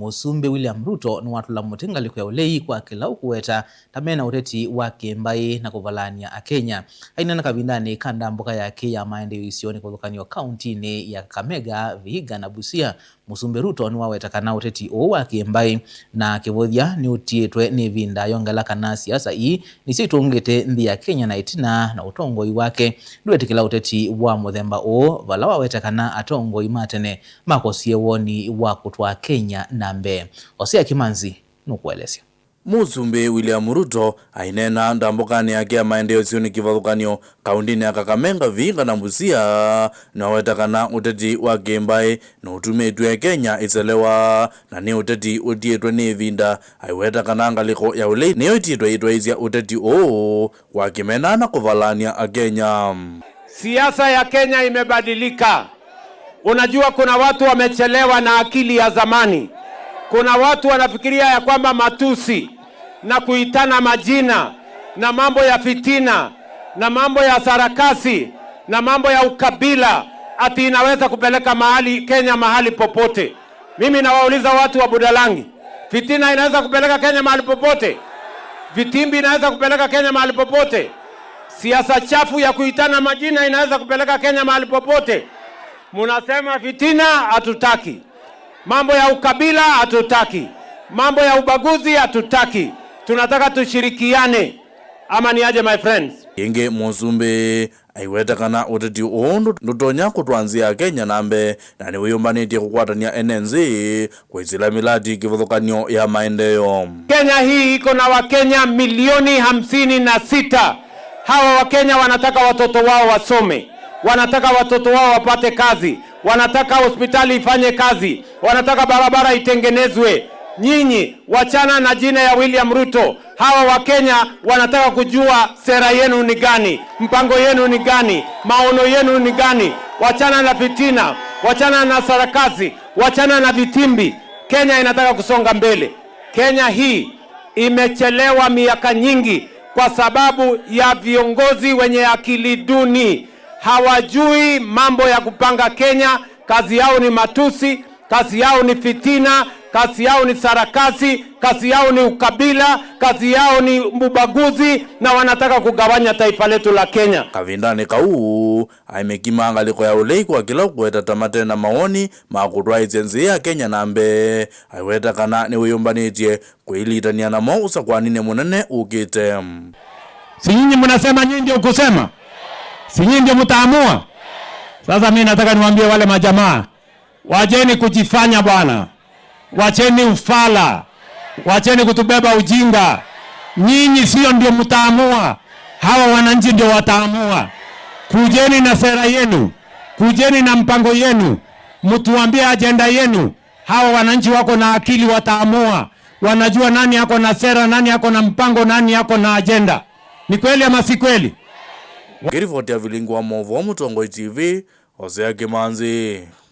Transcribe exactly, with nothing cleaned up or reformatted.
Mũsumbĩ William Ruto nĩwatũla mũtĩ ngalĩko ya ũlei kwa kĩla ũkũweta ta mena ũteti wa kĩmbaĩ na kũvalany'a Akenya. Aineena kavindanĩ ka ndambũka yake ya maendeeo isionĩ kĩvathũkany'o kauntinĩ ya Kakamega, Vihiga na Busia, Mũsumbĩ Ruto nĩwaweta kana ũteti ũũ wa kĩmbaĩ na kĩvũthya nĩũtiĩtwe nĩ ĩvinda, ayongela kana siasa ii nĩsyo itũngĩte nthĩ ya Kenya na ĩtina na ũtongoi wake ndwetĩkĩla ũteti wa mũthemba ũũ, vala waweta kana atongoi ma tene makosie woni wa kũtwaa Kenya na mbee. Hosea Kimanzi nũkũelesya. Mũsumbĩ William Ruto aineena ndambũkanĩ yake ya maendeeo isionĩ kĩvathũkany'o kauntinĩ ya Kakamega, Vihiga na Busia, nĩwaweta kana ũteti wa kĩmbaĩ nũtumĩtw'e Kenya ĩselewa, na nĩ ũteti ũtiĩtwe nĩ ĩvinda. Aiweta kana ngalĩko ya ũlei nĩyo ĩtiĩtwe ĩtwaĩĩsya ũteti ũũ wa kĩmena na kũvalany'a Akenya. Siasa ya Kenya imebadilika. Unajua, kuna watu wamechelewa na akili ya zamani. Kuna watu wanafikiria ya kwamba matusi na kuitana majina na mambo ya fitina na mambo ya sarakasi na mambo ya ukabila ati inaweza kupeleka mahali, Kenya mahali popote. Mimi nawauliza watu wa Budalangi, fitina inaweza kupeleka Kenya mahali popote? Vitimbi inaweza kupeleka Kenya mahali popote? Siasa chafu ya kuitana majina inaweza kupeleka Kenya mahali popote? Munasema fitina hatutaki, mambo ya ukabila hatutaki, mambo ya ubaguzi hatutaki. Tunataka tushirikiane, ama ni aje, my friends? Ĩngĩ, Mũsumbĩ aiweta kana ũteti ũũ ndũ-, ndũtonya kũtwaa nzĩa ya Kenya na mbee, na nĩwĩyũmbanĩtye kũkwatany'a ene nzĩ kwĩsĩla miladi kĩvathũkany'o ya maendeeo. Kenya hii iko na Wakenya milioni hamsini na sita. Hawa Wakenya wanataka watoto wao wasome, wanataka watoto wao wapate kazi, wanataka hospitali ifanye kazi, wanataka barabara itengenezwe. Nyinyi wachana na jina ya William Ruto. Hawa Wakenya wanataka kujua sera yenu ni gani, mpango yenu ni gani, maono yenu ni gani. Wachana na fitina, wachana na sarakasi, wachana na vitimbi. Kenya inataka kusonga mbele. Kenya hii imechelewa miaka nyingi kwa sababu ya viongozi wenye akili duni. Hawajui mambo ya kupanga Kenya, kazi yao ni matusi, kazi yao ni fitina, kazi yao ni sarakasi, kazi yao ni ukabila, kazi yao ni ubaguzi, na wanataka kugawanya taifa letu la Kenya. Kavindanĩ kau, aimĩkimaa ngalĩko ya ũlei kwa kĩla ũkweta ta mate na mawoni ma kũtwaĩĩsya nzĩa ya Kenya na mbee. Aiweta kana nĩwĩyũmbanĩtye kwĩlitania namo ũsakwaninĩ mũnene ũkĩte. Si nyinyi mnasema nyinyi ndio kusema? Si nyinyi ndio mtaamua? Sasa mimi nataka niwaambie wale majamaa, wacheni kujifanya bwana. Wacheni ufala. Wacheni kutubeba ujinga. Nyinyi sio ndio mtaamua. Hawa wananchi ndio wataamua. Kujeni na sera yenu. Kujeni na mpango yenu. Mtuambie ajenda yenu. Hawa wananchi wako na akili, wataamua. Wanajua nani ako na sera, nani ako na mpango, nani ako na ajenda. Ni kweli ama si kweli? Ngĩriboti ya Vilingi wa Maũvoo, Mũtongoi T V, Hosea Kĩmanzi.